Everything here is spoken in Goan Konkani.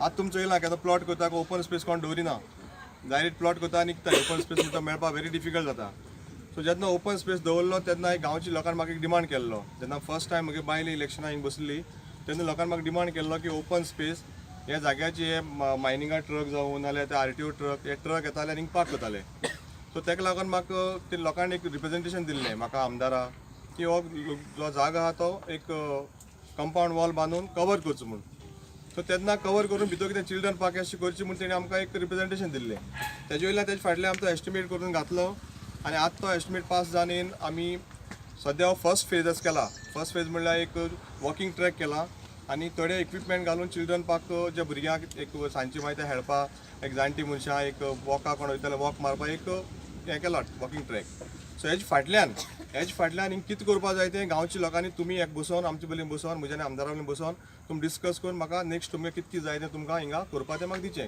आतां तुमचो येयला की आतां प्लॉट करता, ओपन स्पेस कोण दवरिना. डायरेक्ट प्लॉट करता आनी निकता. ओपन स्पेस तुमकां मेळपाक व्हेरी डिफिकल्ट जाता. सो जेन्ना ओपन स्पेस दवरलो तेन्ना एक गांवच्या लोकांनी म्हाका एक डिमांड केल्लो. जेन्ना फर्स्ट टायम म्हगे बायल इलेक्शनाक हिंग बसली तेन्ना लोकांनी म्हाका डिमांड केल्लो की ओपन स्पेस ह्या जाग्याची, हे मायनिंगा ट्रक जावं नाल्यार ते आरटीओ ट्रक, हे ट्रक येताले आनी पार्क करताले. सो ताका लागून म्हाका ते लोकांनी एक रिप्रेझेंटेशन दिल्लें म्हाका आमदारा की हो जो जागा आहा तो एक कंपाऊंड वॉल बांदून कवर करचो म्हूण. सो तेन्ना कवर करून भितर कितें चिल्ड्रन पार्क अशें करचें म्हूण तेणी आमकां एक रिप्रेझेंटेशन दिल्लें. तेजे वयल्यान तेजे फाटल्यान आमचो एस्टिमेट करून घातलो आनी आतां तो एस्टिमेट पास जावन येवन आमी सद्या हो फर्स्ट फेजच केला. फर्स्ट फेज म्हणल्यार एक वॉकिंग ट्रॅक केला आनी थोडे इक्विपमेंट घालून चिल्ड्रन पार्क, जे भुरग्यांक एक सांजचे मागीर ते खेळपाक, एक जाणटी मनशां एक वॉकाक कोण वयताले वॉक मारपाक एक हें केला वॉकिंग ट्रॅक. सो हेज फाटल्यान हिंग कितें करपाक जाय तें गांवच्या लोकांनी तुमी एक बसोवन, आमचे बरें बसोवन, म्हज्या आनी आमदारा बरोवन बसोवन तुमी डिस्कस करून म्हाका नेक्स्ट तुमकां कितें कितें जाय तें तुमकां हिंगा करपाक तें म्हाका दिचें.